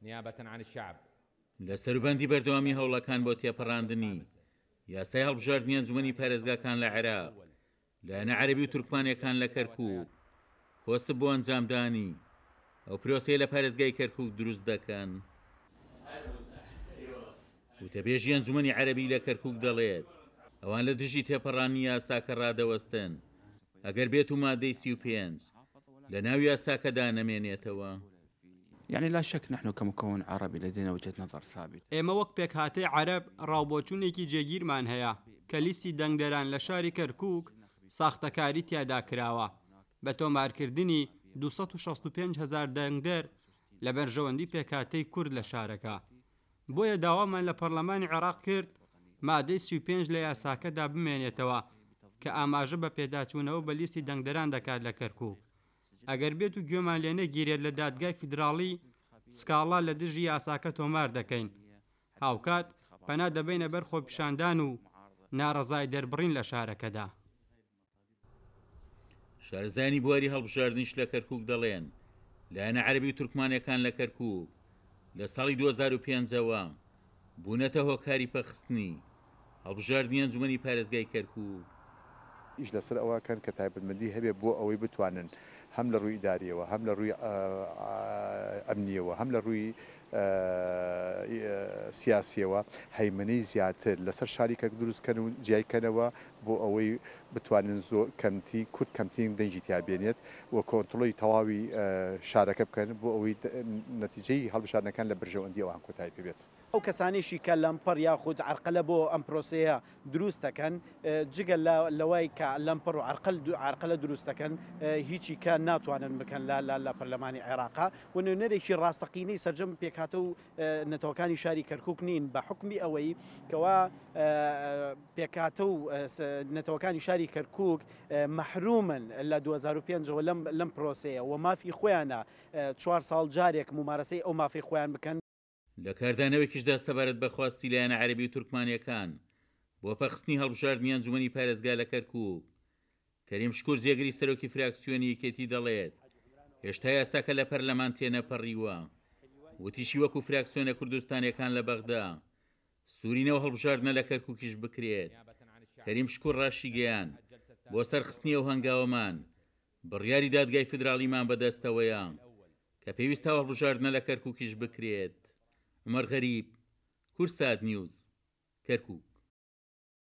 نيابة عن الشعب. لە سەروبەندی بەردەوامی هەوڵەکان بۆ تێپەڕاندنی یاسای هەڵبژاردنی ئەنجومەنی پارێزگاکان لە عێراق، لایەنە عەرەبی و تورکمانیەکان لە کەرکوک کۆسپ بۆ ئەنجامدانی ئەو پرۆسەیە لە پارێزگای کەرکوک دروست دەکەن. وتەبێژی ئەنجومەنی عەرەبی لە کەرکوک دەڵێت، ئەوان لە دژی تێپەڕاندنی یاساکە ڕادەوەستن ئەگەر بێت و مادەی 35 لە ناو یاساکەدا نەمێنێتەوە. یعنی لا شک نحن كمكون عربي لدينا وجهة نظر ثابتة. ئێمە وەک پێکهاتەی عەرەب ڕاوبۆچوونێکی جێگیرمان هەیە کە لیستی دەنگدەران لە شاری کەرکووک ساختەکاری تیادا کراوە بە تۆمارکردنی 265 هەزار دەنگدەر لە بەرژەوەندی پێکهاتەی کورد لە شارەکە. بۆیە داوامان لە پەرلەمانی عێراق کرد مادەی 35 لە یاساکەدا بمێنێتەوە کە ئاماژە بە پێداچوونەوە بە لیستی دەنگدەران دەکات لە کەرکووک. ئەگەر بێت و گوێمان لێ نەگیرێت لە دادگای فیدراڵی سکاڵا لە دژی یاساکە تۆمار دەکەین. هاوکات پەنا دەبەینە بەر خۆپیشاندان و ناڕەزای دەربڕین لە شارەکەدا. شارەزایانی بواری هەڵبژاردنیش لە کەرکووک دەڵێن، لایەنە عەرەبی و تورکمانەکان لە کەرکووک لە ساڵی 2005ەوە بوونەتە هۆکاری پەکخستنی هەڵبژاردنی ئەنجومەنی پارێزگای کەرکووک. ئیش لەسەر ئەوە کەن کە تایبەتمەندی هەبێ بۆ ئەوەی بتوانن هەم لە ڕووی ئیدارییەوە، هەم لە ڕووی ئەمنییەوە، هەم لە ڕووی سیاسییەوە هەیمەنەی زیاتر لەسەر شاری کەرکوک دروست کەن و جیای کەنەوە بۆ ئەوەی بتوانن زۆر کەمترین کورد کەمترین دەنگی تیا بێنێت و کۆنتڕۆڵی تەواوی شارەکە بکەن بۆ ئەوەی نەتیجەی هەڵبژاردنەکان لە بەرژەوەندی ئەوان کۆتایی پێ بێت. ئەو کەسانەیشی کە لەمپەڕ یاخود عەرقەلە بۆ ئەم پرۆسەیە دروست دەکەن، جگە لە لەوەی کە لەمپەڕ و عەرقەلە دروست دەکەن، هیچی کە ناتوانن بکەن لە لە پەرلەمانی عێراقا و نوێنەرێکی ڕاستەقینەی سەرجەم پێکهاتە و نەتەوەکانی شاری کەرکوک نین بە حوکمی ئەوەی کەوا پێکهاتە و نەتەوەکانی شاری کەرکوک مەحرومن لە 2005 ەوە لەم لەم پرۆسەیە و مافی خۆیانە چوار ساڵ جارێک مومارەسەی ئەو مافەی خۆیان بکەن. لە کاردانەوەیەکیشدا سەبارەت بە خواستی لایەنە عەرەبی و تورکمانییەکان بۆ پەکخستنی هەڵبژاردنی ئەنجومەنی پارێزگا لە کەرکوک، کەریم شکور جێگری سەرۆکی فراکسیۆنی یەکێتی دەڵێت، هێشتا یاساکە لە پەرلەمان تێنەپەڕیوە. وتیشی وەکو فراکسیۆنە کوردستانییەکان لە بەغدا سوورین ئەو هەڵبژاردنە لە کەرکوکیش بکرێت. کەریم شکور ڕاشیگەیاند، بۆ سەرخستنی ئەو هەنگاوەمان بڕیاری دادگای فیدراڵیمان بەدەستەوەیە کە پێویستە ئەو هەڵبژاردنە لە کەرکوکیش بکرێت. عومەر غەریب، کوردسات نیوز، کەرکوک.